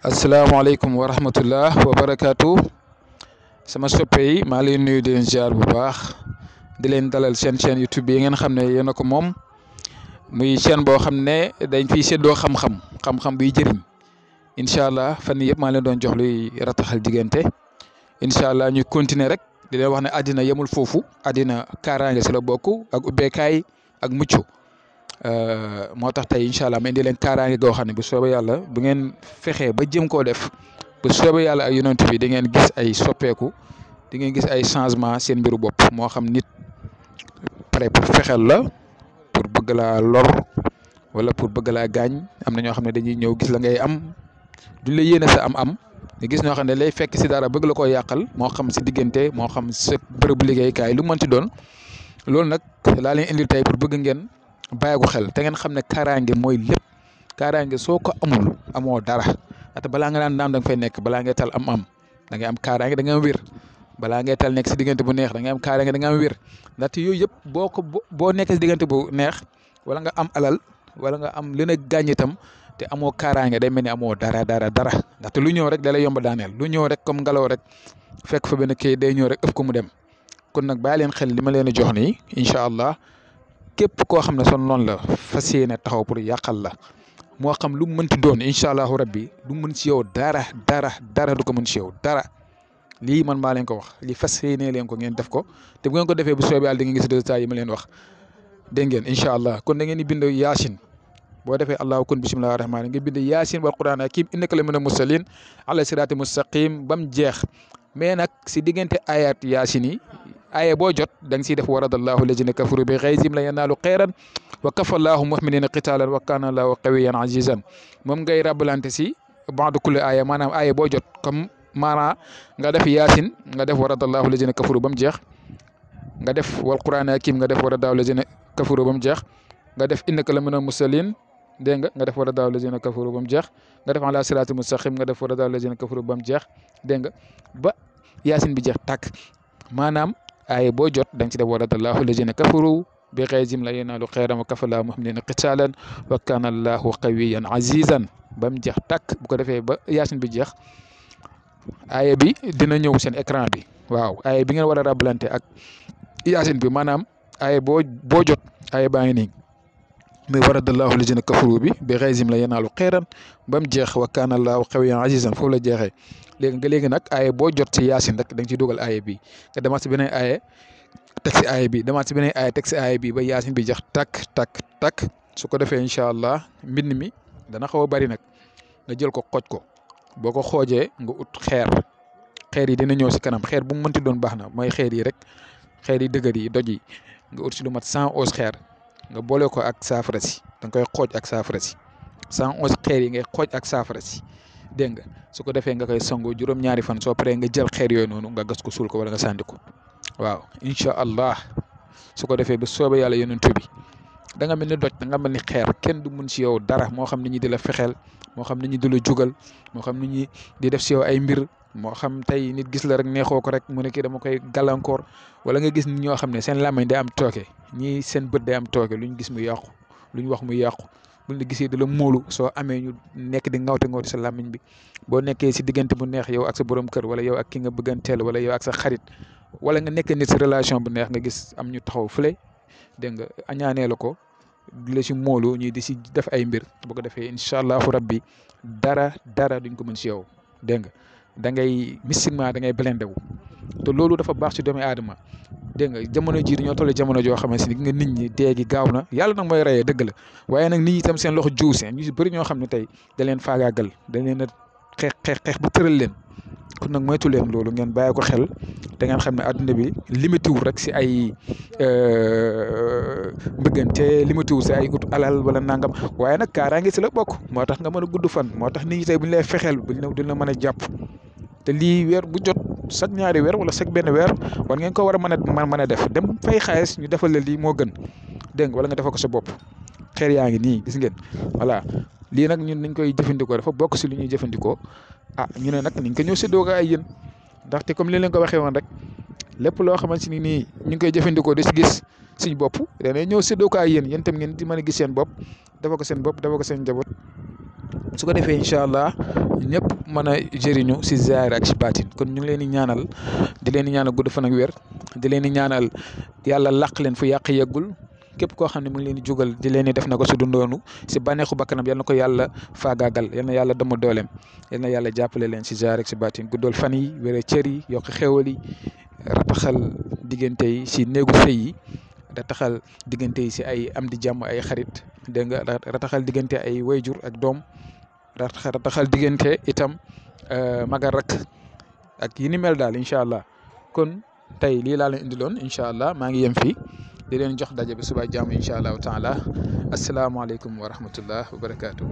asalaamaaleykum wa rahmatullah wa barakaatu sama soppe yi maa leen nuyu di leen ziar bu baax di leen dalal seen chaîne YouTube yi ngeen xam ne yéen a ko moom muy chaîne boo xam ne dañ fiy séddoo xam-xam biy jëriñ incha allah fan yii yëpp maa leen doon jox luy rataxal diggante incha allah ñu continuer rek di leen wax ne àddina yemul foofu àddina kaaraange si la bokk ak ubbeekaay ak mucc. moo tax tey incha allah ma indi leen kaaraange goo xam ne bu soobee yàlla bu ngeen fexee ba jëm koo def bu soobee yàlla ak yonent bi di ngeen gis ay soppeeku di ngeen gis ay changement seen mbiru bopp moo xam nit pare pour fexeel la pour bëgg laa lor wala pour bëgg laa gaañ am na ñoo xam ne dañuy ñëw gis la ngay am duñ la yéene sa am-am nga gis ñoo xam ne lay fekk si dara bëgg la koo yàqal moo xam si diggante moo xam sa bërëbu liggéeykaay lu mënti doon loolu nag laa leen indil tey pour bëgg ngeen. bàyyi ko xel te ngeen xam ne kaaraange mooy lépp kaaraange soo ko amul amoo dara ate balaa nga daan da nga fay nekk balaa ngay tal am da ngay am kaaraange da nga am wér balaa ngay tal nekk si diggante bu neex da ngay am kaaraange da nga am wér ndaxte yooyu yëpp boo nekkee si diggante bu neex wala nga am alal wala nga am leen a gàññ itam te amoo kaaraange day mel ni amoo dara ndaxte lu ñëw rek da lay yomb daaneel lu ñëw rek comme ngelaw rek fekk fa benn kii day ñëw rek ëpp ko mu dem kon nag bàyyi leen xel li ma leen a jox nii incha allah. képp koo xam ne son noonu la fas yéene taxaw pour yàqal la moo xam lu mu mënti doon incha allahu rabbi du mën si yow dara du ko mën si yow dara lii man maa leen ko wax lii fas yéene leen ko ngeen def ko te bu ngeen ko defee bu soobee yàlla di ngeen gis résultat yi ma leen wax dégg ngeen incha allah kon da ngeen di bind yaasin boo defee allahu kun bisimilah rahmaani nga bind yaasin wal quran hakim innaka la mina mursalin ala sirati mustaqim ba mu jeex mais nag si diggante ayat yaasin yi aaye boo jot da nga siy def waradallahu lazina kafaru bi xayzim la yanaalu xeyran wa kafallahu muminina qitaalan wa kaana allahu qawiyan azizan moom ngay rabalante si ba'da kulli aaya maanaam aaye boo jot comme maanaam nga def yaasin nga def waradallahu lazina kafaru ba mu jeex nga def wal quran hakim nga def waradallahu lazina kafaru ba mu jeex nga def innaka la mina mursalin dégg nga def waradallahu lazina kafaru ba mu jeex nga def ala sirati mustaqim nga def waradallahu lazina kafaru ba mu jeex dégg nga ba yaasin bi jeex tàkk maanaam aaye boo jot da nga ci def waradallahu lazina kafaru bi xayzim la yanaalu xeyran wa kafallahu muminina qitaalan wa kaana allahu qawiyan azizan ba mu jeex tàkk bu ko defee ba yaasin bi jeex aaye bi dina ñëw seen écran bi waaw aaye bi ngeen war a rabalante ak yaasin bi maanaam aaye boo jot aaye baa ngi nii muy waradallahu lazina kafaru bi xayzim la yanaalu xeyran ba mu jeex wa kaana allahu qawiyan azizan foofu la jeexee léegi nag aaye boo jot si yaasin rek da nga ciy dugal aaye bi nga demaat si beneen aaye teg si aaye bi demaat si beneen aaye teg si aaye bi ba yaasin bi jeex takk su ko defee incha allah mbind mi dana xaw a bari nag nga jël ko xooj ko boo ko xoojee nga ut xeer yi dina ñëw si kanam xeer bu mu mënti doon baax na mooy xeer yi rek xeer yi dëgër yi doj yi nga ut si lu mat 111 xeer nga boole ko ak saafara si da nga koy xooj ak saafara si 111 xeer yi ngay xooj ak saafara si dégg nga su ko defee nga koy sangu juróom-ñaari fan soo paree nga jël xeer yooyu noonu nga gas ko suul ko wala nga sànni ko waaw incha allah su ko defee ba soobee yàlla yonent bi da nga mel ni doj da nga mel ni xeer kenn du mun si yow dara moo xam nit ñi di la fexeel moo xam nit ñi di la jugal moo xam nit ñi di def si yow ay mbir moo xam tey nit gis la rek neexoo ko rek mu ne kii dama koy gàllankoor wala nga gis nit ñoo xam ne seen làmmiñ day am tooke ñii seen bët day am tooke lu ñu gis mu yàqu lu ñu wax mu yàqu buñ la gisee di la móolu soo amee ñu nekk di ngawte sa làmmiñ bi boo nekkee si diggante bu neex yow ak sa borom kër wala yow ak ki nga bëgganteel wala yow ak sa xarit wala nga nekk nit si relation bu neex nga gis am ñu taxaw fële dégg nga añaanee la ko di la si móolu ñii di si def ay mbir bu ko defee incha allahu rabbi dara duñ ko mën si yow dégg nga da ngay mystiquement da ngay blindé wu te loolu dafa baax ci doomu aadama dégg nga jamono jii dañoo toll jamono joo xamante ni nga nit ñi dee gi gaaw na yàlla nag mooy reyee dëgg la waaye nag nit ñi itam seen loxo jiw seen ñu si bëri ñoo xam ne tey da leen faagaagal da leen a xeex bu tëral leen kon nag moytu leen loolu ngeen bàyyi ko xel te ngeen xam ne adduna bi limité wu rek si ay mbëggante limité wu si ay ut alal wala nangam waaye nag kaaraange si la bokk moo tax nga mën a gudd fan moo tax nit ñi tey bu ñu lay fexeel duñ la mën a jàpp te lii weer bu jot chaque ñaari weer wala chaque benn weer war ngeen ko war a mën a def dem fay xaalis ñu defal la lii moo gën dégg nga wala nga defal ko sa bopp xeer yaa ngi nii gis ngeen voilà lii nag ñun nañ koy jëfandikoo dafa bokk si lu ñuy jëfandikoo ñu ne nag niñ ko ñëw séddoo ko ay yéen ndaxte comme li leen ko waxee woon rek lépp loo xamante ni nii ñu ngi koy jëfandikoo di si gis suñ bopp danay ñëw séddoo ko ay yéen tam ngeen di mën a gis seen bopp dafa ko seen bopp dafa ko seen njaboot su ko defee incha allah ñëpp mën a jëriñu si zaahir ak si baatin kon ñu ngi leen di ñaanal gudd fan ak wér di leen di ñaanal yàlla làq leen fu yàq yeggul képp koo xam ne mu ngi leen di jugal di leen di def na ko su dundoonu si bànneexu bakkanam yal na ko yàlla faagaagal yal na yàlla dama dooleem yal na yàlla jàppale leen si zaahir ak si baatin guddal fan yi wér cër yi yokk xéwal yi rataxal diggante yi si néegu sëy yi rataxal diggante yi si ay am di jàmm ay xarit dégg nga rataxal diggante ay wayjur ak doom rataxal diggante itam maga rak ak yi ni mel daal incha allah kon tey lii laa leen indiloon incha allah maa ngi yem fii di leen jox daje bi suba jàmm incha allahu taala asalaamaaleykum wa rahmatullah wa barakaatu.